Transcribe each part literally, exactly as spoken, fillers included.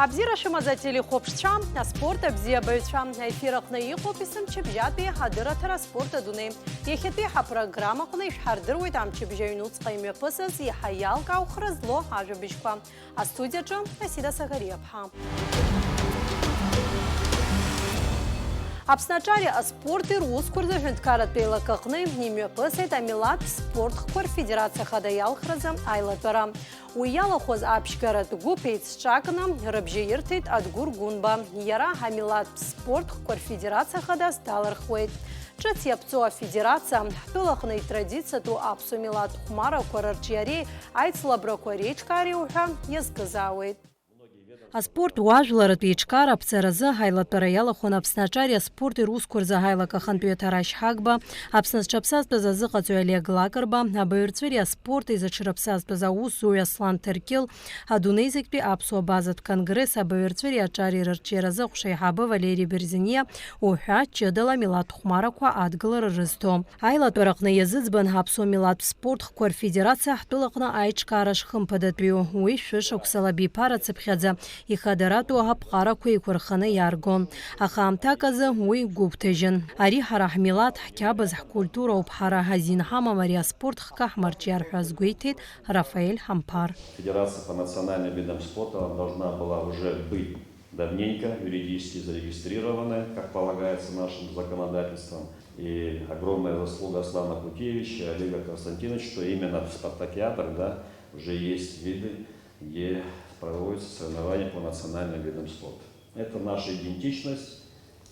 Абзиара шәымаз ателехәаԥшцәа, аспорт абзиабаҩцәа, аефир аҟны иҟоуп есымчыбжьатәи ҳадырраҭара Аспорт адунеи. Иахьатәи ҳапрограммаҟны ишәҳардыруеит амчыбжь аҩнуҵҟа имҩаԥысыз иаҳа иалкаау хра злоу ажәабжьқәа. Астудиаҿы Асида Сагариаԥҳа. Аԥсны аҿари аспорти русқәа рзы аҳәынҭқарратә еилакаҟны имҩаԥысит амилаҭтә спорт хкқәа рфедерациа хада иалхразы аилатәара. Уи иалахәыз аԥшьгаратә гәыԥ еицҿакны, рыбжьы ирҭеит Адгәыр Гәынба. Иара амилаҭтә спорт хкқәа рфедерациа хадас далырхуеит. Ҿыц иаԥҵоу афедерациа, ҳтәылаҟны итрадициатәу аԥсуа милаҭ хәмарақәа рырҿиареи аицлабрақәа реиҿкаареи уҳәа иазкызаауеит. Аспорт уажәларратә еиҿкаара аԥҵаразы аилатәара иалахәын Аԥсны аҿари аспорти русқәа рзы аилак ахантәаҩы Ҭарашь Ҳагба, Аԥсны зҽаԥсазтәыз азыҟаҵаҩ Олег Лакрба, абаҩрҵәыреи аспорти зыҽрыԥсазтәыз аусзуҩ Аслан Ҭаркьыл, адунеизегьтәи аԥсуа базатә конгресс абаҩрҵәыреи аҿари рырҿиаразы аҟәша аиҳабы Валери Берзиниа уҳәа ҷыдала амилаҭ хәмарақәа адгылара рызҭо. Аилатәараҟны иазыӡбан аԥсуа милаҭтә спорт хкқәа рфедерациа ҳтәылаҟны аиҿкаара шхымԥадатәиу, уи шәышықәсала абиԥара цыԥхьаӡа ихадаратәу аԥҟарақәа еиқәырханы иааргон. Аха аамҭак азы уи гәыгәҭажьын. Ари ҳара ҳмилаҭ, ҳқьабз, ҳкультура ауп, ҳара азин ҳамам ари аспорт хкы ҳмарҿиар ҳәа азгәеиҭеит Рафаель Ҳамԥар. Федерация по национальным видам спорта должна была уже быть давненько юридически зарегистрированы, как полагается нашим законодательством. И огромная заслуга Аслана Кутеевича и Олега Константиновича, что именно в спартакиадах, да, уже есть виды, где проводятся соревнования по национальным видам спорта. Это наша идентичность,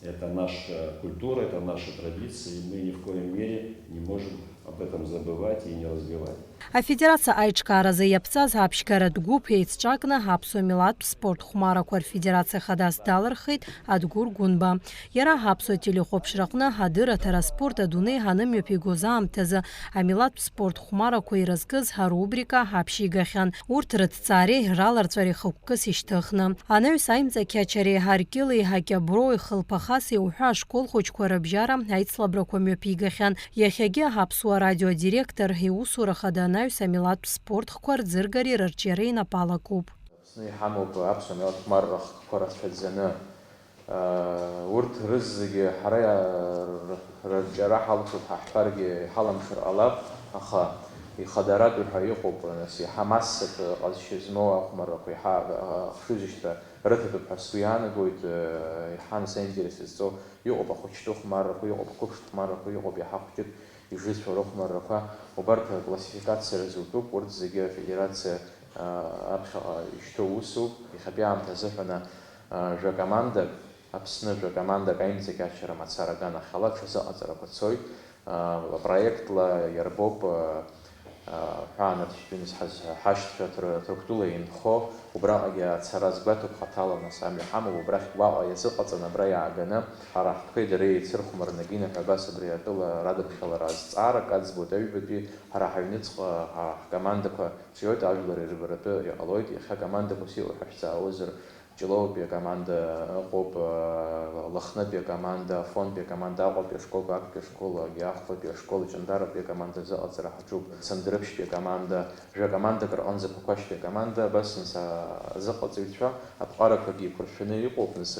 это наша культура, это наши традиции, и мы ни в коем мере не можем об этом забывать и не развивать. Афедерациа аиҿкааразы иаԥҵаз аԥшьгаратә гәыԥ еицҿакны аԥсуа милаҭтә спорт хәмарақәа рфедерациа хадас далырхит Адгәыр Гәынба. Иара аԥсуа телехәаԥшраҟны адырраҭара аспорт адунеи анымҩаԥигоз аамҭазы амилаҭтә спорт хәмарақәа ирызкыз арубрика аԥшьигахьан. Урҭ рыҭҵаареи раларҵәареи хықәкыс ишьҭыхны. Анаҩс аимҵакьачареи аркьыли акьаброи хылԥахаси уҳәа ашкол хәыҷқәа рыбжьара аицлабрақәа мҩаԥигахьан. Иахьагьы Аԥсуа радио адиректор иусура хада анаҩс амилаҭтә спорт хкқәа рӡыргареи рырҿиареи инапы алакуп. Аԥсны иҳамоуп аԥсуа милаҭ хәмарра хкқәа рацәаӡаны. Урҭ рызегьы ҳара р-, рырҿиара ҳалшоит ҳәа ҳҳәаргьы иҳаламшар ҟалап, аха ихадаратәу ҳәа иҟоуп, нас, иаҳа массатә ҟазшьа змоу ахәмаррақәа, иаҳа ахшыҩзышьҭра рыҭатәуп ҳәа сгәы иаанагоит, иаҳа нас аинтерес зҵоу. Иҟоуп ахәыҷтәы хәмаррақәа, иҟоуп ақәыԥштә хәмаррақәа, иҟоуп иаҳа хәҷык ижызҳәа рыхәмаррақәа. Убарҭ аклассификациа рзутәуп, урҭ зегьы афедерациа, аа, аԥхьаҟа ишьҭоу усуп. Иахьатәи аамҭазыҳәаны, аа, жәа-командак, Аԥсны жәа-командак аимҵакьачара мацара аганахьала аҽазыҟаҵарақәа цоит. Аа, проектла иарбоуп, аа, ҳәаанырцәтәы ҳаз-, ҳашьцәа Ҭыр-, Ҭырқәтәыла инхо, убраҟагьы ацара азгәаҭоуп, хаҭала нас амҩа ҳамоуп, убрахь уаҟа иазыҟаҵаны абра иааганы, ҳара ҳтәқәеи дареи еицырхәмарны Гина ҳәа абас абри атәыла радыԥхьалара азҵаарак аӡбоит аҩбатәи, ҳара ҳаҩныҵҟа ҳа-, ҳкомандақәа ҿиоит, ажәлар ирбаратәы иҟалоит, иахьа командақәас иҟоу ҳәа шәзаауазар, Ҷлоутәи акоманда ыҟоуп, Лыхнытәи акоманда, Афонтәи акоманда, Аҟәатәи ашкол, Гәаҟтәи ашкол, Агьаахәбатәи ашкол, Ҷандаратәи акоманда азыҟаҵара ҳаҿуп, Цандрыԥшьтәи акоманда, жәа-командак рҟынӡа Ԥақәашьтәи акоманда, абас, нас, азыҟаҵаҩцәа аԥҟарақәагьы еиқәыршәаны иҟоуп, нас,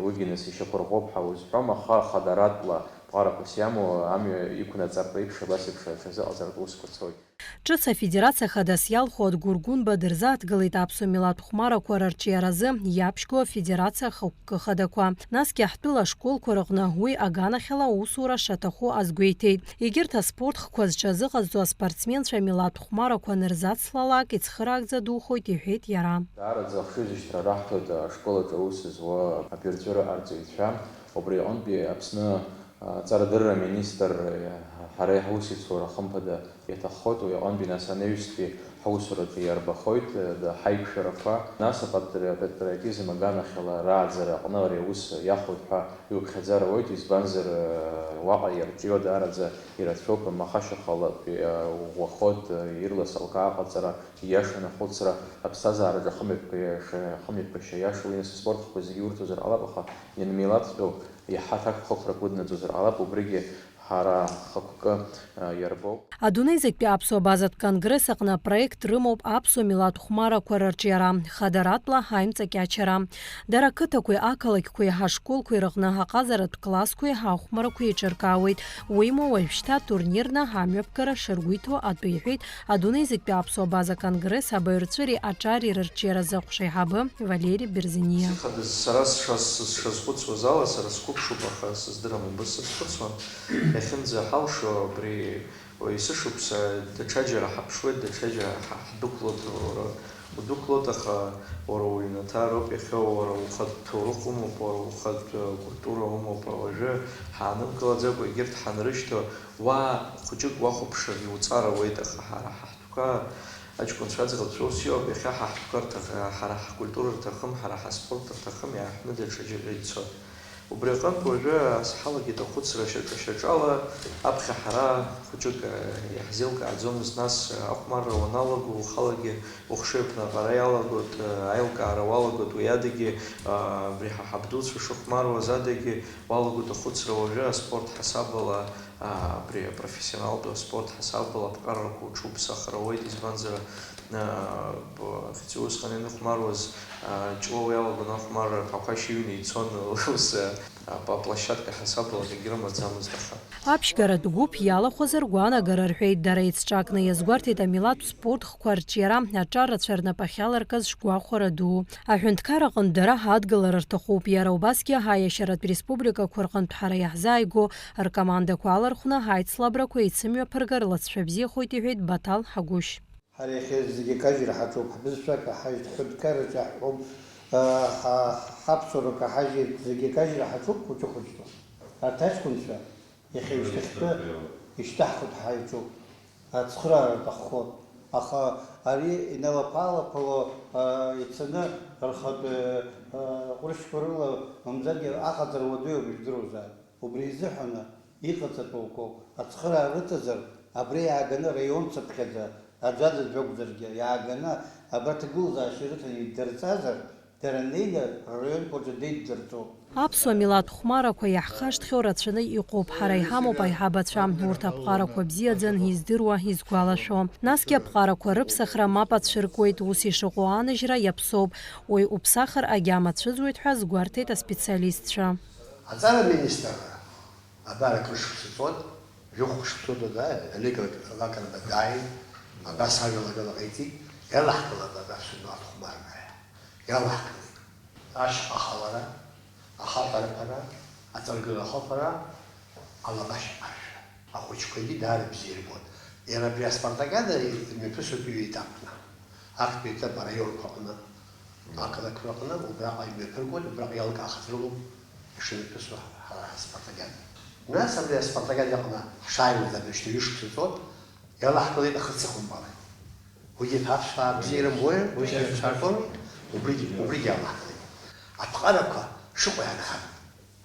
уигьы, нас, ишьақәырӷәӷәоуп ҳәа узҳәом, аха хадаратәла ԥҟарақәас иамоу амҩа иқәнаҵартә еиԥш, абас еиԥш аҽазыҟаҵаратә усқәа цоит. Ҿыц афедерациа хадас иалху Адгәыр Гәынба дырзааҭгылеит аԥсуа милаҭ хәмарақәа рырҿиаразы иаԥшьго афедерациа ахықәкы хадақәа. Насгьы ҳтәыла ашколқәа рыҟны уи аганахьала аусура шаҭаху азгәеиҭеит. Егьырҭ аспорт хкқәа зҽазыҟазҵо аспортсменцәа амилаҭ хәмарақәа анырзацлалак ицхыраагӡа духоит, иҳәеит иара. Даараӡа ахшыҩзышьҭра раҳҭоит ашкол аҿы аус зуа абаҩрҵәыра арҵаҩцәа. Убри аҟынтәи Аԥсны Аҵарадырра аминистр, ҳара иаҳусеицура хымԥада иаҭаххоит, уи аҟынтәи нас анаҩстәи ҳусураҿы иарбахоит, ҳаиқәшәарақәа. Нас апатри-, апатриотизм аганахьала рааӡара аҟны ари аус иахәоит ҳәа иуԥхьаӡара ауеит, избанзар, уаҟа ирҿио даараӡа ирацәоуп, Махашьахалатәи ӷәӷәахоит, ирлас алкаа аҟаҵара, ииашаны ахәыцра, аԥсҭазаараҿы ахымҩаԥгашьа, ахымҩаԥгашьа иаша, уи нас аспорт хкқәа зегьы урҭозар ҟалап, аха ианмилаҭтәу, иаҳа аҭакԥхықәрак уднаӡозар ҟалап, убригьы Ҳара ҳхықәкы, а, иарбоуп. Адунеи зегьтәи аԥсуа базатә конгресс аҟны апроект рымоуп аԥсуа милаҭ хәмарақәа рырҿиара, хадаратәла аимҵакьачара. Дара ақыҭақәеи ақалақьқәеи ҳашколқәеи рыҟны аҟазаратә классқәеи ҳахәмарақәеи еиҿыркаауеит. Уимоу, уажәшьҭа турнирны амҩаԥгара шыргәеиҭо атәы иҳәеит Адунеи зегьтәи аԥсуа база конгресс абаҩрҵәыреи аҿари рырҿиаразы аҟәша аиҳабы Валери Берзениа. Сыхадаз сара сшаз-, сшазхәыцуаз ала, сара сқәыԥшуп, аха сыздырам убыс сазхәыцуан. Иахьынӡаҳалшо абри есышықәса даҽаџьара ҳаԥшуеит, даҽаџьара ҳа-, ҳдәықәлоит, уара удәықәлоит, аха уара уҩнаҭа роуп иахьа, уара ухатә ҭоурых умоуп, уара ухатә, э, культура умоуп, уажәы ҳаанымгылаӡакәа егьырҭ ҳанрышьҭо, уа хәыҷык уахәаԥшыр иуҵар ауеит, аха ҳара ҳа- Ҳтәқәа аҷкәынцәа аӡӷабцәа ус иоуп, иахьа ҳа ҳтәқәа рҭах-, ҳара ҳкультура рҭахым, ҳара ҳаспорт рҭахым, иааҳәны даҽа џьара ицоит. Убри аҟынтә уажәы ас ҳалагеит ахәыцра шьаҿа-шьаҿала, аԥхьа ҳара хәыҷык, э, иаҳзеилкааӡомызт, нас, э, ахәмарра уаналаго, ухалагьы ухшыҩ аԥнаҟара иалагоит, э, аилкаара уалагоит, уи адагьы, э, абри ҳа ҳабдуцәа шыхәмаруаз адагьы уалагоит ахәыцра уажәы аспорт ҳасабала, Аа, абри апрофессионалтә аспорт ҳасабала аԥҟарақәа уҽуԥсахыр ауеит, избанзар, аа, б-, ахьӡ усҟан ианыхәмаруаз, аа, Ҷлоу иалагон ахәмарра, аԥақәашь иҩны ицон, ус, аа, аплощадка ҳасабала акгьы рымаӡамызт, аха. Аԥшьгаратә гәыԥ иалахәыз ргәаанагара рҳәеит, дара еицҿакны иазгәарҭеит амилаҭтә спорт хқәа рҿиара аҿар рацәа рнапахьаларкыз шгәахәара ду. Аҳәынҭқар аҟынтә дара ҳадгылара рҭахуп, иара убасгьы ҳаиашьаратә республикақәа рҟынтә ҳара иаҳзааигәоу ркомандақәа алархәны ҳаицлабрақәа еицымҩаԥыргар лыҵшәа бзиахоит, иҳәеит Баҭал Ҳагәышь. Ҳара иахьа зегьы акажьра ҳаҿуп, ҳбызшәа каҳажьит, ҳҳәынҭқарра ҿаҳҳәом, ҳа-, ҳаԥсуара каҳажьит, зегьы акажьра ҳаҿуп хәыҷы-хәыҷла. Арҭ аҷкәынцәа иахьа ишьҭахьтәы ишьҭаҳхуеит ҳәа иаҿуп. Ацхыраара аҭаххоит. Аха ари иналаԥалаԥало, а, ицаны рхатә, а, ҟәрышьқәа рыла мамзаргьы аҟаҵара уадаҩуп, ижәдыруазааит. Убри изыҳәаны иҟаҵатәу акоуп. Ацхыраара рыҭазар, абра иааганы араион цыԥхьаӡа, аӡәаӡәаӡә ракәзаргьы, иааганы абарҭ агәылазаашьа ирыҭаны иддырҵазар, Дара неины рраионқәа рҿы деиддырҵоуп. Аԥсуа милаҭ хәмарақәа иаҳхашҭхьоу рацәаны иҟоуп, ҳара иҳамоуп аиҳабацәа, урҭ аԥҟарақәа бзиаӡан издыруа, изгәалашәо. Насгьы аԥҟарақәа рыԥсахра мап ацәыркуеит, ус ишыҟоу аныжьра иаԥсоуп, уи уԥсахыр агьама цәыӡуеит ҳәа азгәарҭеит аспециалистцәа. Аҵара аминистрра. Абар акыр шықәса ҵуан, жәохә шықәса ҵуан, Олег Лакрба дааин, абас ажәалагала ҟаиҵеит, иалаҳкылап абас шәымҩа ахәмарра ҳәа. Иалаҳкылеит. Ашьха ахалара, ахаҳә арыԥара, аҵаргыла ахаԥара, алабашьа ԥашәа. Ахәыҷқәагьы даара бзиа ирбон. Иара абри аспартакиада имҩаԥысуеит ҩеитапны. Актәи етап араионқәа аҟны, ақалақьқәа рҟны, убраҟа имҩаԥыргоит, убраҟа иалкаахаз рылоуп ишымҩаԥысуа ҳара ҳаспартакиада. Нас абри аспартакиада аҟны ҳшааиуаз абыржәшьҭа ҩышықәса ҵуан, иалаҳкылеит ахы цыхәмарра. Уигьы аԥсуаа бзиа ирымбои, уигьы аԥсуаа ртәоми, убригь, убригь иалаҳкылеит. Аԥҟарақәа шыҟоу иаанхап.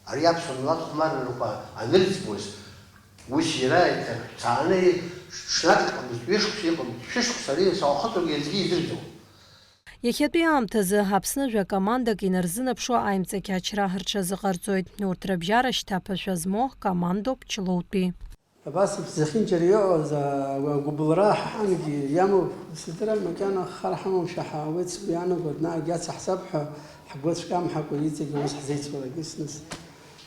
Ари аԥсуа милаҭ хәмаррақәа анырӡбуаз, ус иара иҭацааны ҽнак ыҟамызт, ҩышықәса иҟамызт, шәышықәса ари саахыҵуагьы аӡәгьы издырӡом. Иахьатәи аамҭазы Аԥсны жәа-командак инарзынаԥшуа аимҵакьачра рҽазыҟарҵоит. Урҭ рыбжьара шьҭа ԥашәа змоу командоуп Ҷлоутәи. Абас зехьынџьара иҟаз агәыбылра ҳаҳангьы иамоуп, сыздырам, макьана хар ҳамамшәа ҳаауеит сгәы иаанагоит, наҟгьы ацаҳҵап ҳәа ҳгәы ацәкамҳакәа иҵегьы ус ҳзеицәоуп, егьыс нас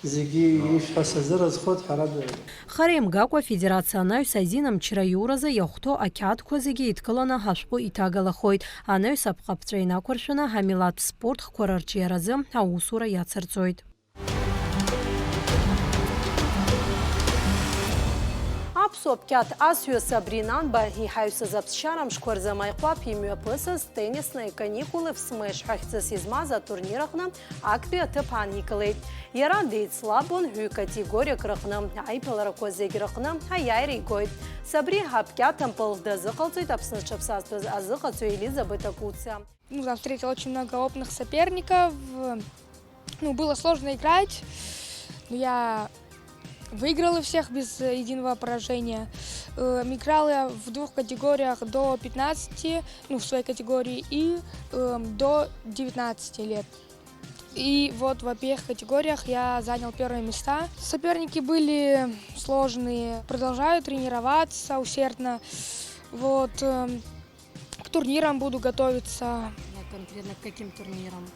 зегьы ишәҳәо сазыразхоит, ҳәарада. Хар еимгакәа, афедерациа анаҩс азинамчра аиуразы иахәҭоу ақьаадқәа зегьы еидкыланы ҳашәҟәы иҭагалахоит, анаҩс апҟаԥҵәа инақәыршәаны ҳамилаҭтә спорт хқәа рырҿиаразы аусура иацырҵоит. Аԥсуа қьаҭ асҩы Сабрина Анба иҳаҩсыз аԥсшьара мшқәа рзы Маиҟәаԥ имҩаԥысыз теннисные каникулы в смеш ҳәа хьӡыс измаз атурнир аҟны актәи аҭыԥ аан икылеит. Иара деицлабуан ҩ-категориак рыҟны, аиԥыларақәа зегь рыҟны аиааира игоит. Сабри аԥкьаҭампыл дазыҟалҵоит Аԥсны зҽаԥсазтәыз азыҟаҵаҩ Елизабет Акуциа. Ну, там встретила очень много опытных соперников. Ну, было сложно играть, но я выиграла всех без единого поражения. Э, играла я в двух категориях, до пятнадцати, ну, в своей категории, и, эм, до девятнадцати лет. И вот в обеих категориях я занял первые места. Соперники были сложные. Продолжаю тренироваться усердно. Вот, эм, к турнирам буду готовиться. А конкретно к каким турнирам?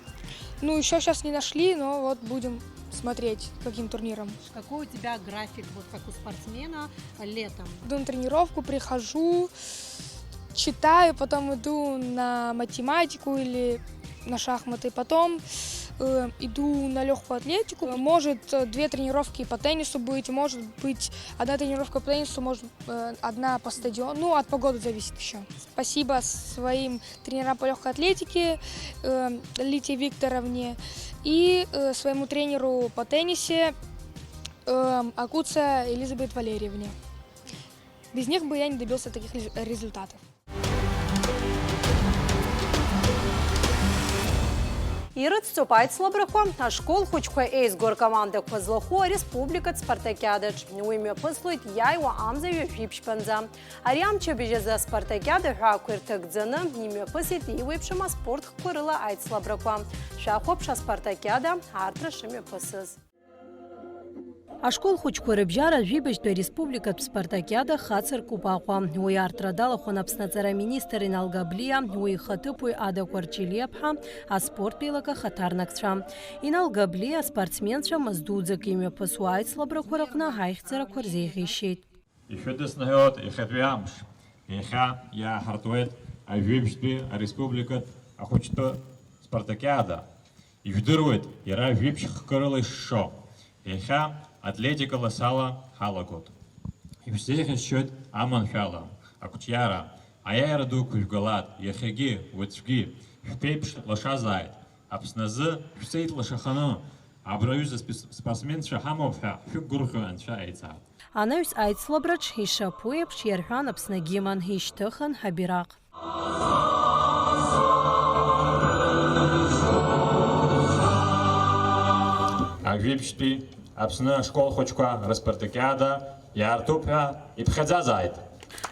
Ну, еще сейчас не нашли, но вот будем смотреть, к каким турнирам. Какой у тебя график, вот как у спортсмена, летом? Иду на тренировку, прихожу, читаю, потом иду на математику или на шахматы. Потом э, иду на легкую атлетику. Может, э, две тренировки по теннису быть, может быть, одна тренировка по теннису, может, э, одна по стадиону. Ну, от погоды зависит еще. Спасибо своим тренерам по легкой атлетике, э, Лите Викторовне, и э, своему тренеру по теннисе, э, Акуца Элизабет Валерьевне. Без них бы я не добился таких лез- результатов. Ирыцҵоуп аицлабрақәа ашкол хәыҷқәа еизго ркомандақәа злахәу ареспубликатә спартакиадаҿ. Уи мҩаԥыслоит иааиуа амза ҩажәи ԥшьбанӡа. Ари амчыбжь азы аспартакиада ҳәаақәа ирҭагӡаны имҩаԥысит еиуеиԥшым аспорт хкқәа рыла аицлабрақәа. Шәахәаԥш аспартакиада аартра шымҩаԥысыз. Ашкол хәыҷқәа рыбжьара жәибажьтәи ареспубликатә спартакиада хацыркуп Аҟәа. Уи аартра далахәын Аԥсны аҵара аминистр Инал Габлиа, уи ихаҭыԥуаҩ Ада Кәарҷелиаԥҳа, аспорттә еилак ахаҭарнакцәа. Инал Габлиа аспортсменцәа мыз дуӡӡак имҩаԥысуа аицлабрақәа рыҟны аихьӡарақәа рзеиӷьеишьеит. Ишәыдысныҳәалоит иахьатәи амш. Иахьа иааҳартуеит ажәибжьтәи ареспубликатә ахәыҷтәы спартакиада. Ижәдыруеит, иара жәибжь хкы рыла ишшо. Иахьа атлетика ласала ҳалагоит. Ишәзеиӷьасшьоит аманшәала, ақәҿиара, аиааира дуқәа жәгалат, иахьагьы, уаҵәгьы, шәԥеиԥш лашазааит. Аԥсны азы шәцеит лашаханы, абра аҩыза спортсменцәа ҳамоуп ҳәа шәықәгәырӷьо Анцәа аиҵааит. Анаҩс аицлабраҿ, ишаԥу еиԥш, иарҳәан Аԥсны агимн, ишьҭыхын ҳабираҟ. Ажәибжьтәи Аԥсны ашкол хәыҷқәа рыспартакиада иаартуп ҳәа иԥхьаӡазааит.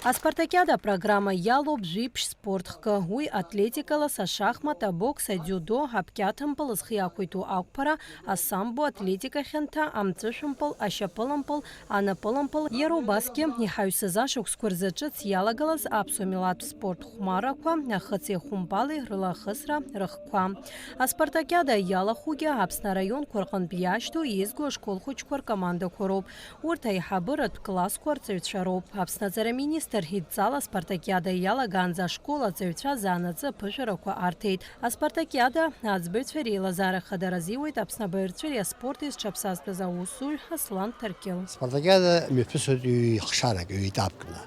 Аспартакиада апрограмма иалоуп жәиԥшь спорт хкы, уи атлетикала, сашахмат, абокс, адиудо, аԥқьаҭымпыл, зхы иақәиҭу ақәԥара, асамбо, атлетика хьанҭа, амҵәышәымпыл, ашьапылампыл, анапылампыл, иара убасгьы иҳаҩсыз ашықәсқәа рзы ҿыц иалагалаз аԥсуа милаҭтә спорт хәмаррақәа, ахыци ахәымпали рылахысра рыхқәа. Аспартакиада иалахәугьы Аԥсны араионқәа рҟынтә иашьҭоу еизго ашкол хәыҷқәа ркомандақәа роуп. Урҭ аиҳабыратә классқәа рҵаҩцәа роуп. Аԥсны аҵара аминистр идҵала аспартакиада иалагаанӡа ашкол аҵаҩцәа заанаҵы аԥышәарақәа арҭеит. Аспартакиада аӡбаҩцәа реилазаара хадара азиуеит Аԥсны абаҩрҵәыреи аспорти зҽаԥсазтәыз аусзуҩ Аслан Ҭаркьыл. Аспартакиада мҩаԥысуеит ҩ-хшарак, ҩ-етапкны.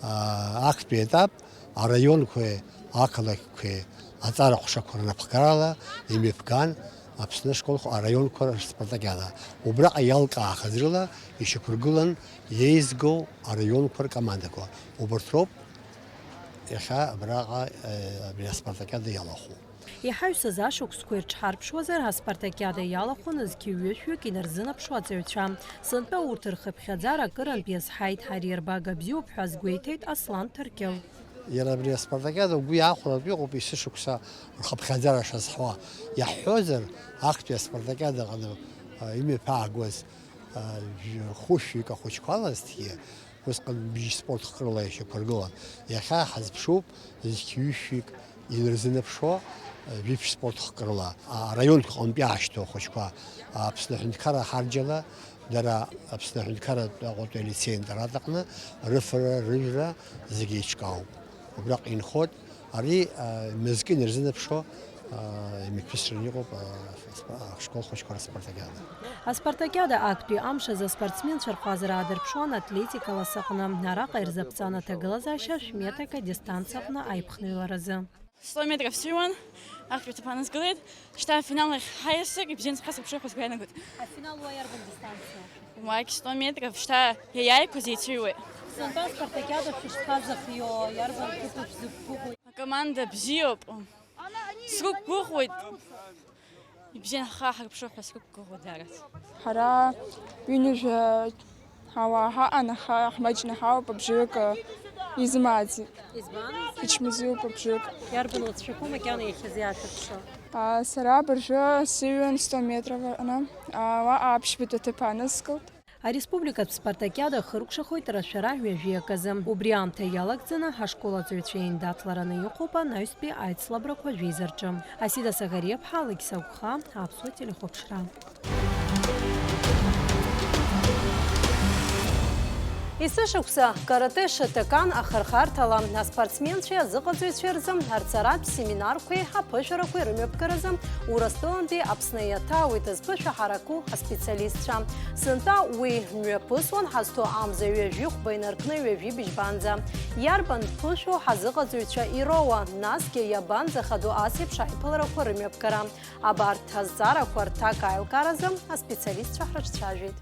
Актәи етап араионқәеи ақалақьқәеи аҵара ҟәшақәа рнапхгарала имҩаԥган Аԥсны ашколқәа араионқәа рспартакиада. Убраҟа иалкаахаз рыла ишьақәыргылан еизгоу араионқәа ркомандақәа. Убарҭ роуп иахьа абраҟа, э, абри аспартакиада иалахәу. Иҳаҩсыз ашықәсқәа ирҽҳарԥшуазар, аспартакиада иалахәын зқьи ҩышәҩык инарзынаԥшуа аҵаҩцәа. Сынтәа урҭ рхыԥхьаӡара акырынтә иазҳаит, ари иарбага бзиоуп ҳәа азгәеиҭеит Аслан Ҭаркьыл. Иара абри аспартакиада угәы иаахәартә иҟоуп есышықәса рхыԥхьаӡара шазҳауа. Иаҳҳәозар, актәи аспартакиада аҟны, а, имҩаԥаагоз, а, жә-, хәышәҩык ахәыҷқәа алазҭгьы, усҟан бжь спорт хкы рыла ишьақәыргылан. Иахьа ҳазԥшуп зқьи ҩышәҩык инарзынаԥшуа, а, жәиԥшь спорт хкы рыла. А, араионқәа аҟынтә иаашьҭоу ахәыҷқәа, а, Аԥсны аҳәынҭқарра ҳарџьала, Дара Аԥсны аҳәынҭқарратә Аҟәатәи алицеи аинтернат аҟны рыфара-рыжәра зегьы еиҿкаауп. Убраҟа инхоит, ари, а, мызкы инарзынаԥшуа, а, имҩаԥысран иҟоуп, а, аспа-, ашкол хәыҷқәа рыспартакиада. Аспартакиада актәи амш азы аспортсменцәа рҟазара аадырԥшуан атлетика лас аҟны. Араҟа ирзаԥҵан аҭагылазаашьа шә-метрак адистанциа аҟны аиԥхныҩларазы. Сто метров сыҩуан, актәи аҭыԥ ааназгылеит. Шьҭа афинал ахь ҳаиасыр, ибзианы сыԥхьа сыԥшыр ҳәа сгәы иаанагоит. Афинал уа иарбан дистанциоу? Уагь сто метров, шьҭа иаиааиқәаз еицыҩуеит. Сынтәа аспартакиада шәышԥазыхио, иарбан ҭыԥуп шәзықәгәыӷуа? Акоманда бзиоуп. Срықәгәыӷуеит. Ибзианы ҳхы аҳарԥшыр ҳәа срықәгәыӷуа даараӡа. Ҳара ҩынҩажәа ҳауаа ҳаҟан, аха ҳмаҷны ҳауп, абжаҩык изымааӡеит. Избан? Ичмазаҩуп абжаҩык. Иарбан уацәшәақәоу макьана иахьазы иаашәырԥшуа? А, сара абыржәы сыҩуан сто метров аҟны. А, уаҟа аԥшьбатәи аҭыԥ аанызкылт. Ареспубликатә спартакиада хыркәшахоит рашәара ҩажәи аказы. Убри аамҭа иалагӡаны ҳашкол аҵаҩцәа еиндаҭлараны иҟоуп анаҩстәи аицлабрақәа жәеиза рҿы. Асида Сагариаԥҳа, Алықьса Гәха, Аԥсуа телехәаԥшра. Есышықәса каратэ Шотокан ахырхарҭала аспортсменцәеи азыҟаҵаҩцәеи рзы арҵаратә семинарқәеи аԥышәарақәеи рымҩаԥгаразы Урыстәылантәи Аԥсны иаҭаауеит зԥышәа ҳараку аспециалистцәа. Сынтәа уи мҩаԥысуан ҳазҭо амза ҩажәи хәба инаркны ҩажәи быжьбанӡа. Иарбан ԥышәоу ҳазыҟаҵаҩцәа ироуа, насгьы иабанӡахадоу ас еиԥш аиԥыларақәа рымҩаԥгара? Абарҭ азҵаарақәа рҭак аилкааразы аспециалистцәа ҳрыҿцәажәеит.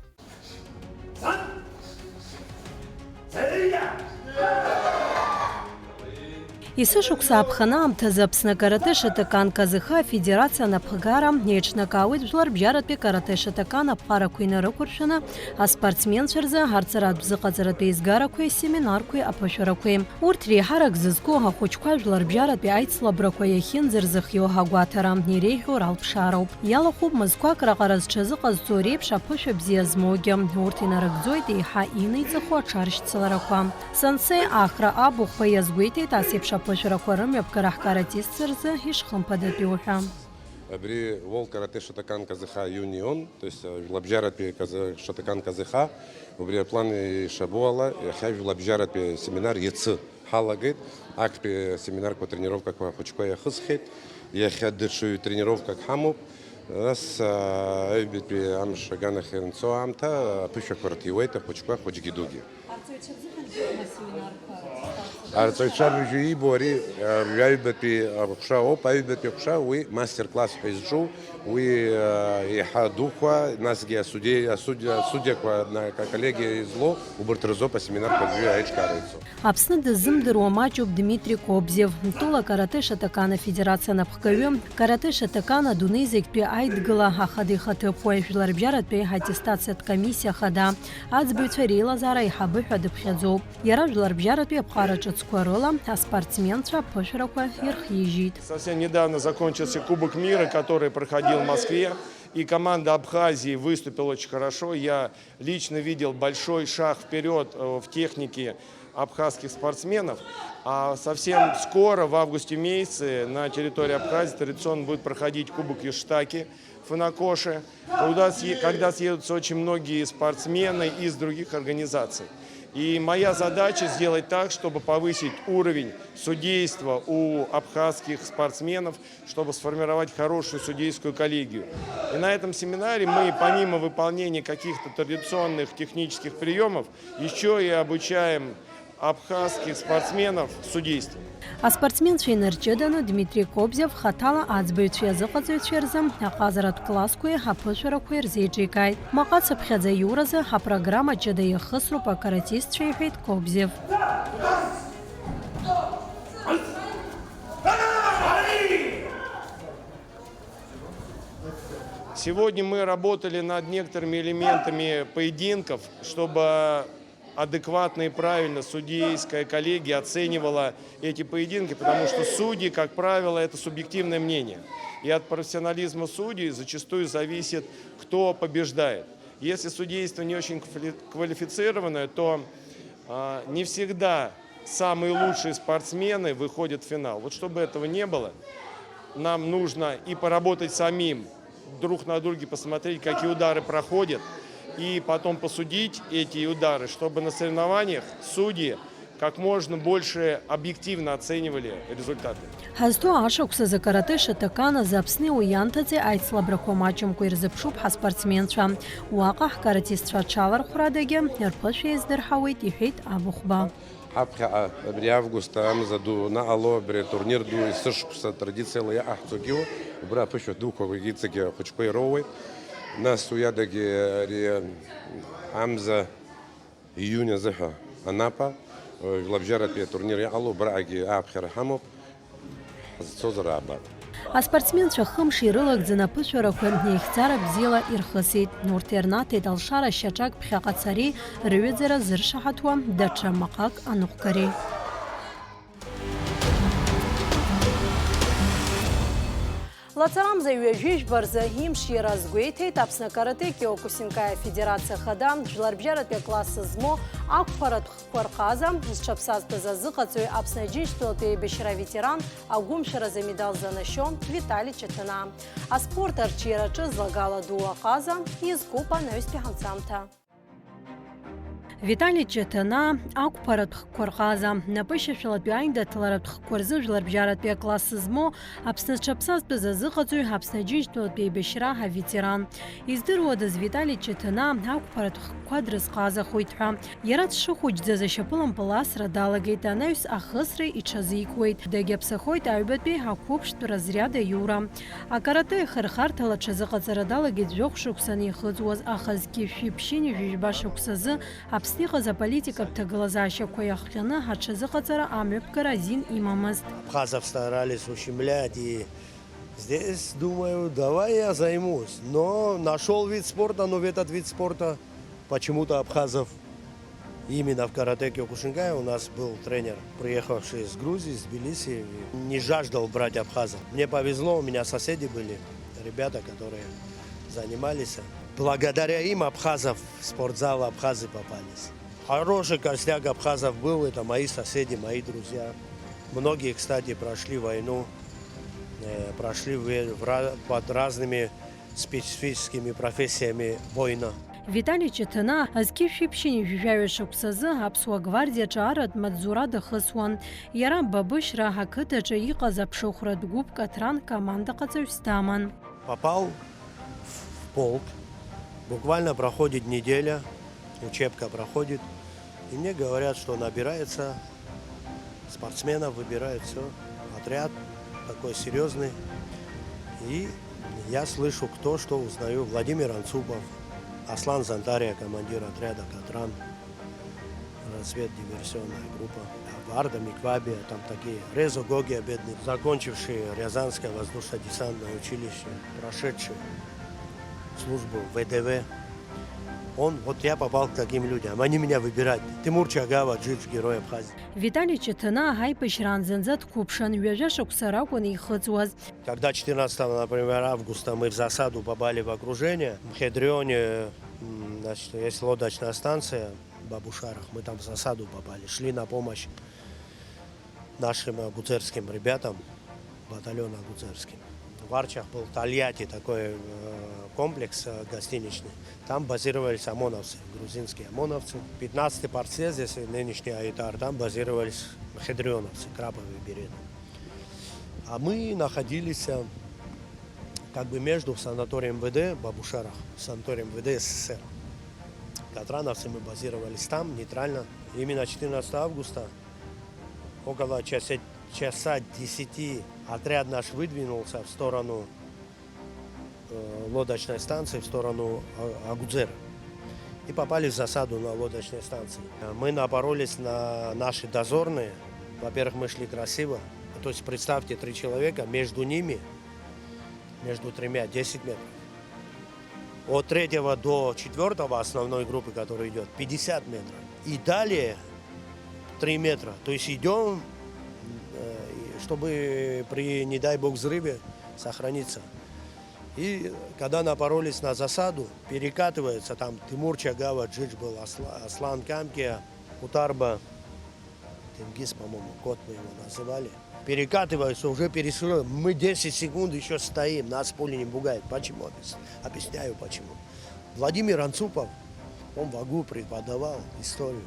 Есышықәса аԥхын аамҭазы Аԥсны акарате Шотокан Казыха афедерациа анапхгара еиҿнакаауеит жәларбжьаратәи карате Шотокан аԥҟарақәа инарықәыршәаны аспортсменцәа рзы арҵаратә зыҟаҵаратәи еизгарақәеи асеминарқәеи аԥышәарақәеи. Урҭ реиҳарак зызку ахәыҷқәа жәларбжьаратәи аицлабрақәа иахьынӡарзыхиоу агәаҭара, иреиӷьу ралԥшаароуп. Иалахәуп мызқәак раҟара зҽазыҟазҵо реиԥш аԥышәа бзиа змоугьы. Урҭ инарыгӡоит еиҳа инеиҵыху аҽаршьцыларақәа. Сенсеи Ахра Абыхәба иазгәеиҭеит ас еиԥш аԥышәарақәа рымҩаԥгара ҳкаратистцәа рзы ишхымԥадатәиу ҳәа. Абри World Karate Shotokan Kazeha Union, то есть, э, жәлабжьаратәи казы-, Шотокан Казыха, убри аплан ишабо ала, иахьа жәлабжьаратәи семинар иацы ҳалагеит. Актәи семинарқәа, тренировкақәа ахәыҷқәа иахысхьеит. Иахьа даҽаҩ тренировкак ҳамоуп. Нас, а, аҩбатәи амш аганахь ианцо аамҭа аԥышәақәа рҭиуеит ахәыҷқәа, хәыҷгьы дугьы. Арҵаҩцәа рзыҳәангьы иҟоума семинарқәа? Арҵаҩцәа абыржәы иибо ари, а, аҩбатәи аҟәша ауп. Аҩбатәи аҟәша уи мастер-класс ҳәа изҿу, уи, а, еиҳа дуқәа, насгьы асудиа-, асудиа-, асудиақәа, на-, ка-, коллегиа излоу, убарҭ рзоуп асеминарқәа абыржәы аиҿкаара ицо. Аԥсны дыззымдыруа маҷуп Дмитри Кобзев, Тәыла каратэ Шотокан афедерациа анапхгаҩы, каратэ Шотокан адунеи зегьтәи аидгыла ахада ихаҭыԥуаҩ, жәларбжьаратәи аттестациатә комиссиа ахада, аӡбаҩцәа реилазаара аиҳабы ҳәа дыԥхьаӡоуп. Иара жәларбжьаратәи аԥҟара ҿыцқәа рыла аспортсменцәа аԥышәарақәа ирхижьит. Совсем недавно закончился Кубок мира, который проходил в Москве, и команда Абхазии выступила очень хорошо. Я лично видел большой шаг вперёд, э, в технике абхазских спортсменов. А совсем скоро, в августе месяце, на территории Абхазии традиционно будет проходить Кубок Йошитаки в Фунакоши, куда съе-, когда съедутся очень многие спортсмены из других организаций. И моя задача сделать так, чтобы повысить уровень судейства у абхазских спортсменов, чтобы сформировать хорошую судейскую коллегию. И на этом семинаре мы, помимо выполнения каких-то традиционных технических приёмов, ещё и обучаем абхазских спортсменов судейству. Аспортсменцәа инарҷыданы Дмитри Кобзев хаҭала аӡбаҩцәеи азыҟаҵаҩцәеи рзы аҟазаратә классқәеи аԥышәарақәеи рзеиҿикааит. Маҟацыԥхьаӡа аиуразы апрограмма ҷыда иахысроуп акаратистцәа, иҳәеит Кобзев. Сегодня мы работали над некоторыми элементами поединков, чтобы адекватно и правильно судейская коллегия оценивала эти поединки, потому что судьи, как правило, это субъективное мнение. И от профессионализма судей зачастую зависит, кто побеждает. Если судейство не очень квали-, квалифицированное, то, а, не всегда самые лучшие спортсмены выходят в финал. Вот чтобы этого не было, нам нужно и поработать самим, друг на друге посмотреть, какие удары проходят, и потом посудить эти удары, чтобы на соревнованиях судьи как можно больше объективно оценивали результаты. Ҳазҭоу ашықәсазы каратэ Шотокан азы Аԥсни уи ианҭаҵеи аицлабрақәа маҷымкәа ирзыԥшуп ҳаспортсменцәа. Уаҟа ҳкаратистцәа аҽалархәрадагьы рԥышәа иаздырҳауеит, иҳәеит Абыхәба. Ҳаԥхьаҟа абри август амза ду анаҟало, абри атурнир ду есышықәса традициала иаҟаҳҵогьы, убра аԥышәа дуқәа иҵегьы ахәыҷқәа ироуеит. Нас уи адагьы ари амза июнь азыҳәа Анапа, жәлабжьаратәи атурнир иҟало, убраҟагьы ааԥхьара ҳамоуп, ҳазцозар аабап. Аспортсменцәа хымш ирылагӡаны аԥышәарақәа еихьӡара бзиала ирхысит. Урҭ ирнаҭеит алшара шьаҿак ԥхьаҟа цареи рыҩаӡара зыршаҳаҭуа даҽа маҟак аныҟәгареи. Лацарамза ҩажәи жәба рзы имш иара азгәеиҭеит Аԥсны акарате Киокусинкаи афедерациа хада, жәларбжьаратәи акласс змоу ақәԥаратә хкқәа рҟаза зҽаԥсазтәыз азыҟаҵаҩ, Аԥсны Аџьынџьтәылатәи еибашьра аветеран, агәымшәаразы амедал занашьо Витали Чаҭанаа. Аспорт арҽеираҿы злагала ду аҟаза изкуп анаҩстәи ҳамцамҭа. Витали Чаҭанаа, ақәԥаратә хкқәа рҟаза, напышьашәалатәи аиндаҭларатә хкқәа рзы жәларбжьаратәи акласс змоу, Аԥсны зҽаԥсазтәыз азыҟаҵаҩ, Аԥсны Аџьынџьтәылатәи еибашьра аветеран. Издыруадаз Витали Чаҭанаа ақәԥаратә хкқәа дрызҟазахоит ҳәа. Иара дшыхәыҷӡаз ашьапылампыл асра далагеит, анаҩс ахысреи иҽазикуеит. Дагьаԥсахоит аҩбатәи ақәыԥштә разриад аиура. Акарате ахырхарҭала аҽазыҟаҵара далагеит жәохә шықәса анихыҵуаз, аха зқьи шәи ԥшьынҩажәи жәба шықәсазы Аԥсны иҟаз аполитикатә ҭагылазаашьақәа иахҟьаны аҽазыҟаҵара амҩаԥгара азин имамызт. Абхазов старались ущемлять, и здесь, думаю, давай я займусь. Но нашёл вид спорта, но в этот вид спорта почему-то Абхазов, именно в каратэ Киокушинкай, у нас был тренер, приехавший из Грузии, из Тбилиси, не жаждал брать абхазов. Мне повезло, у меня соседи были, ребята, которые занимались. Благодаря им абхазов, в спортзал абхазы попались. Хороший костяк абхазов был, это мои соседи, мои друзья. Многие, кстати, прошли войну, э, прошли в, в ра-, под разными специфическими профессиями воина. Витали Чаҭанаа зқьи шәи ԥшьынҩажәи жәаҩа шықәсазы Аԥсуа гвардиаҿы арратә маҵзура дахысуан. Иара Бабышьра ақыҭаҿы иҟаз аԥшыхәратә гәыԥ Катран командаҟаҵаҩс даман. Попал в, в полк. Буквально проходит неделя, учебка проходит. И мне говорят, что набирается спортсменов, выбирают всё. Отряд такой серьёзный. И я слышу, кто что узнаю. Владимир Анцупов, Аслан Зантария, командир отряда Катран, разведдиверсионная группа. Варда Миквабия, там такие. Резо Гогия, бедный, закончивший Рязанское воздушно-десантное училище, прошедший службу в В Д В. Он, вот я попал к таким людям, они меня выбирают. Тимур Чагава, Джидж, герой Абхазии. Витали Чаҭанаа ҳаибашьраан зынӡа дқәыԥшын, ҩажәа шықәса ракәын ихыҵуаз. Когда четырнадцатого, например, августа мы в засаду попали в окружение, в Мхедрионе, м, значит, есть лодочная станция Бабушарах, мы там в засаду попали, шли на помощь нашим агуцерским ребятам, батальон агуцерским. В Арчах был Тольятти, такой, э, комплекс, э, гостиничный. Там базировались ОМОНовцы, грузинские ОМОНовцы. Пятнадцатый партсъезд, если нынешний Айтар, там базировались мхедрионовцы, краповые береты. А мы находились, э, как бы между санаторием В Д Бабушарах, санаторием В Д С С С Р. Катрановцы, мы базировались там, нейтрально. Именно четырнадцатого августа около часа, часа десяти отряд наш выдвинулся в сторону, э, лодочной станции, в сторону, э, Агудзера. И попали в засаду на лодочной станции. Мы напоролись на наши дозорные. Во-первых, мы шли красиво. То есть, представьте, три человека, между ними, между тремя, десять метров. От третьего до четвёртого основной группы, которая идёт, пятьдесят метров. И далее три метра. То есть идём, э, и чтобы при, не дай бог, взрыве сохраниться. И когда напоролись на засаду, перекатывается там Тимур Чагава, Джидж был, Асла-, Аслан Камкия, Кутарба, Тенгиз, по-моему, кот мы его называли. Перекатывается, уже пересылаем. Мы десять секунд ещё стоим, нас пули не пугают. Почему? Объяс-, объясняю почему. Владимир Анцупов, он в АГУ преподавал историю.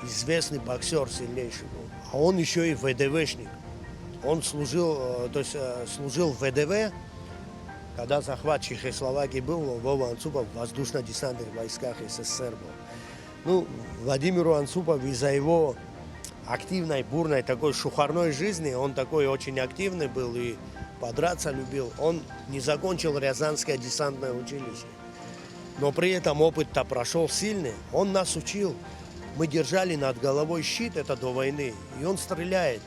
Известный боксёр, сильнейший был. А он ещё и В Д В-шник. Он служил, э, то есть, э, служил в В Д В, когда захват Чехословакии был, Вова Анцупов в воздушно-десантных войсках С С С Р был. Ну, Владимиру Анцупову из-за его активной, бурной, такой шухарной жизни, он такой очень активный был и подраться любил, он не закончил Рязанское десантное училище. Но при этом опыт-то прошёл сильный, он нас учил. Мы держали над головой щит, это до войны, и он стреляет.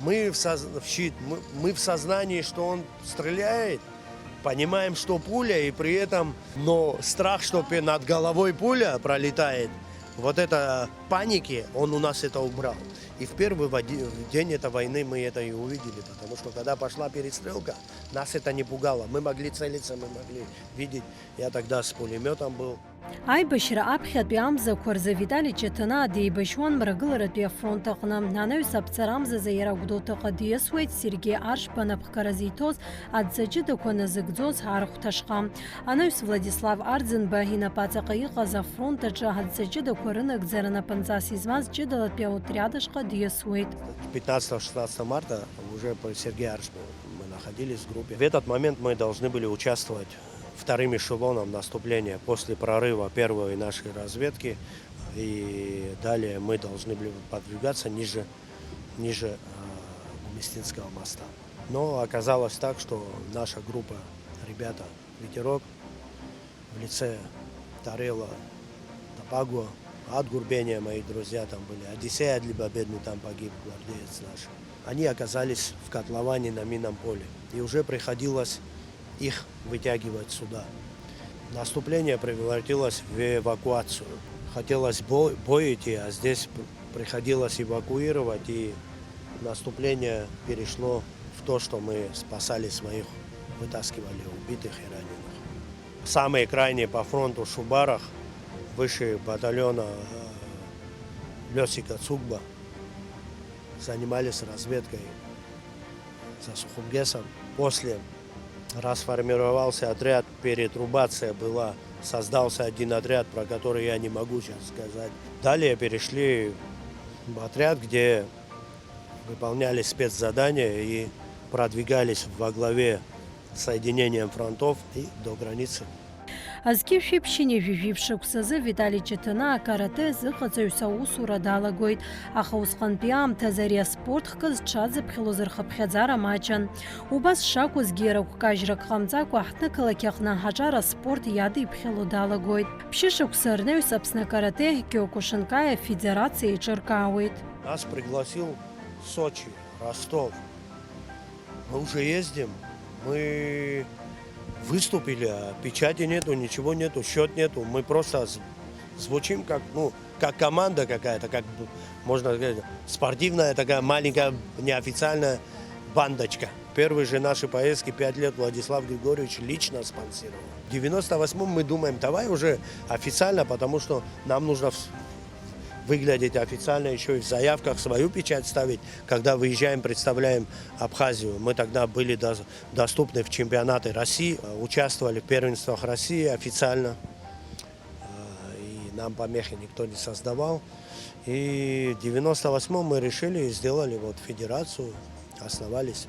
Мы в соз-, в щит, мы, мы в сознании, что он стреляет, понимаем, что пуля, и при этом, но страх, что пе-, над головой пуля пролетает, вот это паники, он у нас это убрал. И в первый в оди- в день этой войны мы это и увидели, потому что когда пошла перестрелка, нас это не пугало. Мы могли целиться, мы могли видеть. Я тогда с пулеметом был. Аибашьра аԥхьатәи амзақәа рзы Витали Чаҭанаа деибашьуан мрагыларатәи афронт аҟны. Анаҩс аԥҵара амзазы иара Гәдоуҭаҟа диасуеит, Сергеи Аршба анапхгара зиҭоз адҵа ҷыдақәа назыгӡоз архәҭашҟа. Анаҩс Владислав Арӡынба инапаҵаҟа иҟаз афронт аҿы адҵа ҷыдақәа рынагӡара напынҵас измаз ҷыдалатәи аотриад ашҟа диасуеит. Пятнадцатого-шестнадцатого марта уже по Сергею Аршбу мы находились в группе. В этот момент мы должны были участвовать вторым эшелоном наступления после прорыва первой нашей разведки. И далее мы должны были продвигаться ниже, ниже э, Гумистинского моста. Но оказалось так, что наша группа, ребята, «Ветерок» в лице Тарела, Тапагуа, Адгурбения, мои друзья там были, Одиссей Адлибабедный там погиб, гвардеец наш. Они оказались в котловане на минном поле, и уже приходилось их вытягивать сюда. Наступление превратилось в эвакуацию. Хотелось бо- бой идти, а здесь пр- приходилось эвакуировать, и наступление перешло в то, что мы спасали своих, вытаскивали убитых и раненых. Самые крайние по фронту Шубарах, выше батальона э, Лёсика Цугба, занимались разведкой за Сухумгесом. После расформировался отряд, перетрубация была, создался один отряд, про который я не могу сейчас сказать. Далее перешли в отряд, где выполняли спецзадания и продвигались во главе соединением фронтов и до границы. Зқьи жәшәи ԥшьынҩажәи жәиԥшь шықәсазы Витали Чаҭанаа акарате азыҟаҵаҩыс аусура далагоит, аха усҟантәи аамҭазы ари аспорт хкы зҽадзыԥхьалоз рхыԥхьаӡара маҷын. Убас шакәызгьы, иара гәкажьрак ҟамҵакәа ҳҭнықалақь аҟны аҿар аспорт иадиԥхьало далагоит. Ԥшьышықәса рнаҩс Аԥсны акарате Киокушинкаи афедерациа еиҿыркаауеит. Нас пригласил Сочи, Ростов. Мы уже ездим, мы выступили, а печати нету, ничего нету, счет нету. Мы просто з- звучим как, ну, как команда какая-то, как б- можно сказать, спортивная такая маленькая неофициальная бандочка. Первые же наши поездки пять лет Владислав Григорьевич лично спонсировал. В девяносто восьмом мы думаем, давай уже официально, потому что нам нужно вс- выглядеть официально, еще и в заявках свою печать ставить. Когда выезжаем, представляем Абхазию, мы тогда были до- доступны в чемпионаты России, э, участвовали в первенствах России официально. Э, И нам помехи никто не создавал. И в девяносто восьмом мы решили и сделали вот федерацию, основались.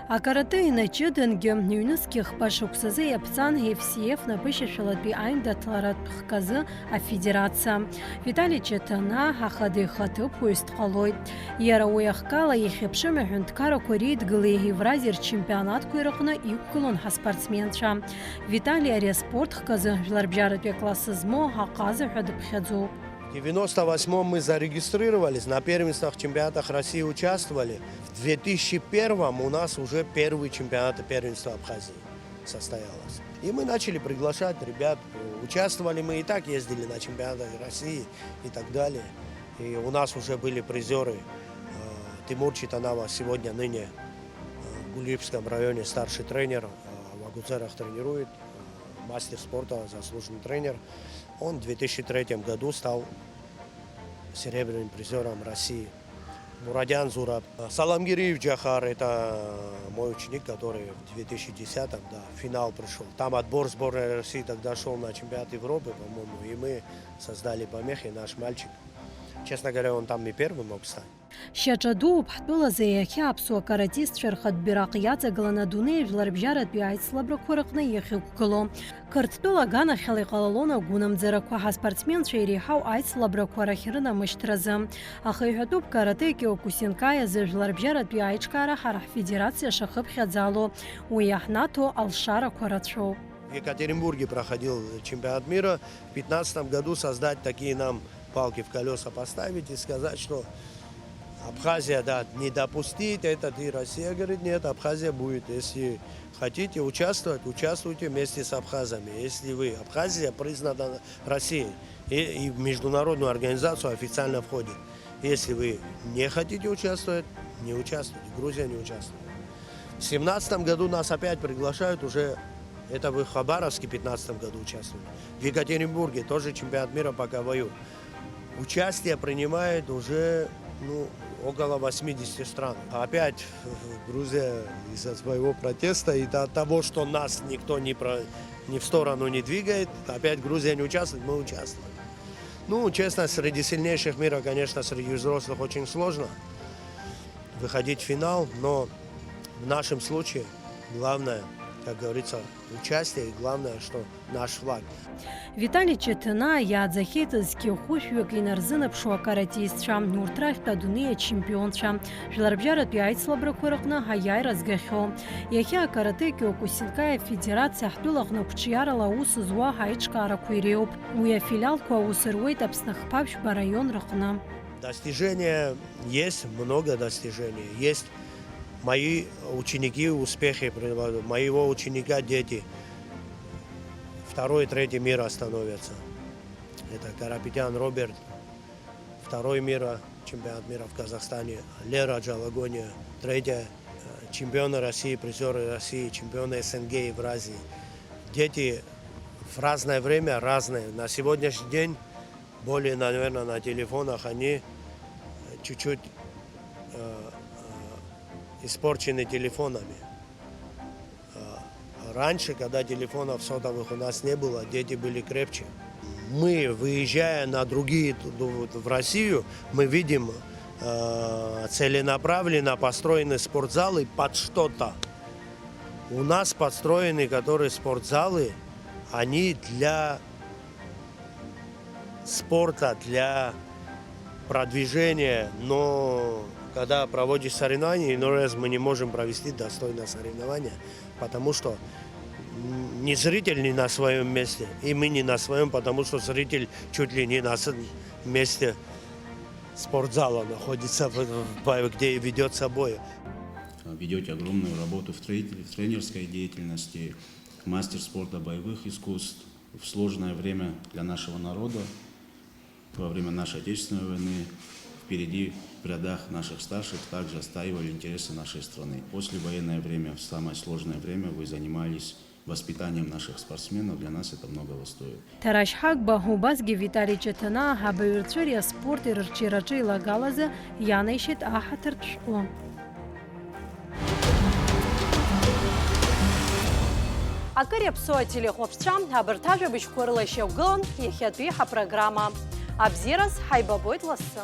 Акарате инаҷыдангьы, ҩнызқьи хԥа шықәсазы иаԥҵан Ефсиев напышьашәалатәи аиндаҭларатә хказы афедерациа. Витали Чаҭанаа ахада ихаҭыԥуаҩыс дҟалоит. Иара уи ахкала иахьа ԥшьынҩажәи аҳәынҭқаррақәа реидгылеи Евразиа рчемпионатқәеи рыҟны иқәгылон ҳаспортсменцәа. Витали ари аспорт хказы жәларбжьаратәи акласс змоу аҟаза ҳәа дыԥхьаӡоуп. В девяносто восьмом мы зарегистрировались на первенствах, чемпионатах России участвовали. В две тысячи первом у нас уже первый чемпионат и первенство Абхазии состоялось. И мы начали приглашать ребят. Участвовали мы и так, ездили на чемпионаты России и так далее. И у нас уже были призеры. Э, Тимур Читанава, сегодня, ныне э, в Гулиевском районе старший тренер, э, в Агуцерах тренирует, э, мастер спорта, заслуженный тренер. Он в две тысячи третьем году стал серебряным призером России. Мурадян Зураб. Саламгириев Джахар, это мой ученик, который в две тысячи десятом, да, в финал пришел. Там отбор сборной России тогда шел на чемпионат Европы, по-моему, и мы создали помехи, наш мальчик. Честно говоря, он там и первый мог стать. Шьаҿа дууп ҳтәылазы иахьа аԥсуа каратистцәа рхатә бираҟ иаҵагыланы адунеи жәларбжьаратәи аицлабрақәа рыҟны иахьықәгылоу. Қырҭтәыла аганахьала иҟалалон агәынамӡарақәа ҳаспортсменцәа иреиҳау аицлабрақәа рахь рынамышьҭразы. Аха иҳәатәуп каратэ Киокусинкаи азы жәларбжьаратәи аиҿкаара ҳара ҳфедерациа шахыԥхьаӡало, уи иаҳнаҭо алшарақәа рацәоуп. В Екатеринбурге проходил чемпионат мира в пятнадцатом году, создать такие нам палки в колеса поставить и сказать, что Абхазия, да, не допустить, это ты, Россия, говорит, нет, Абхазия будет. Если хотите участвовать, участвуйте вместе с абхазами. Если вы, Абхазия признана Россией и, и в международную организацию официально входит. Если вы не хотите участвовать, не участвуйте. Грузия не участвует. В семнадцатом году нас опять приглашают уже, это вы в Хабаровске в пятнадцатом году участвовали. В Екатеринбурге тоже чемпионат мира по КВЮ. Участие принимает уже, ну, около восьмидесяти стран. Опять Грузия из-за своего протеста и от того, что нас никто не, про, ни в сторону не двигает, опять Грузия не участвует, мы участвуем. Ну, честно, среди сильнейших мира, конечно, среди взрослых очень сложно выходить в финал, но в нашем случае главное, как говорится, участие и главное, что наш флаг. Витали Четына иааӡахьеит зқьи хәышәҩык инарзынаԥшуа акаратистцәа, урҭ рахьтә адунеи ачемпионцәа, жәларбжьаратәи аицлабрақәа рҟны аиааира згахьоу. Иахьа акарате Киокусинкаи афедерациа ҳтәылаҟны қәҿиарала аус зуа аиҿкаарақәа иреиуоуп. Уи афилиалқәа аус руеит Аԥсны ахԥа ԥшьба араион рҟны. Достижения есть, много достижений. Есть мои ученики, успехи моего ученика, дети. Второй, третий мира становятся. Это Карапетян Роберт, второй мира, чемпионат мира в Казахстане, Лера Джалагония, третья, э, чемпионы России, призеры России, чемпионы СНГ и Евразии. Дети в разное время разные. На сегодняшний день более, наверное, на телефонах они, э, чуть-чуть, э, э, испорчены телефонами. Э, раньше, когда телефонов сотовых у нас не было, дети были крепче. Мы, выезжая на другие, ту-, ту-, вот в Россию, мы видим, э, целенаправленно построены спортзалы под что-то. У нас построены, которые спортзалы, они для спорта, для продвижения, но когда проводишь соревнования, иной раз мы не можем провести достойно соревнования, потому что, м, ни зритель не на своём месте, и мы не на своём, потому что зритель чуть ли не на с-, месте спортзала находится, в, в, где ведётся бой. Ведёте огромную работу в трей-, в тренерской деятельности, мастер спорта боевых искусств. В сложное время для нашего народа, во время нашей Отечественной войны, впереди в рядах наших старших также отстаивали интересы нашей страны. Послевоенное время, в самое сложное время вы занимались воспитанием наших спортсменов, для нас это многого стоит. Ҭарашь Ҳагба, убасгьы Витали Ҷаҭанаа абаҩрцәа ари аспорт ирырҽеираҿы илагалазы ианаишьеит аҳаҭыртә шәҟәы. Акыр иаԥсоу ателехәаԥшцәа, абарҭ ажәабжьқәа рыла ишьақәгылан иахьатәи ҳапрограмма. Абзиараз, ҳаибабоит лассы.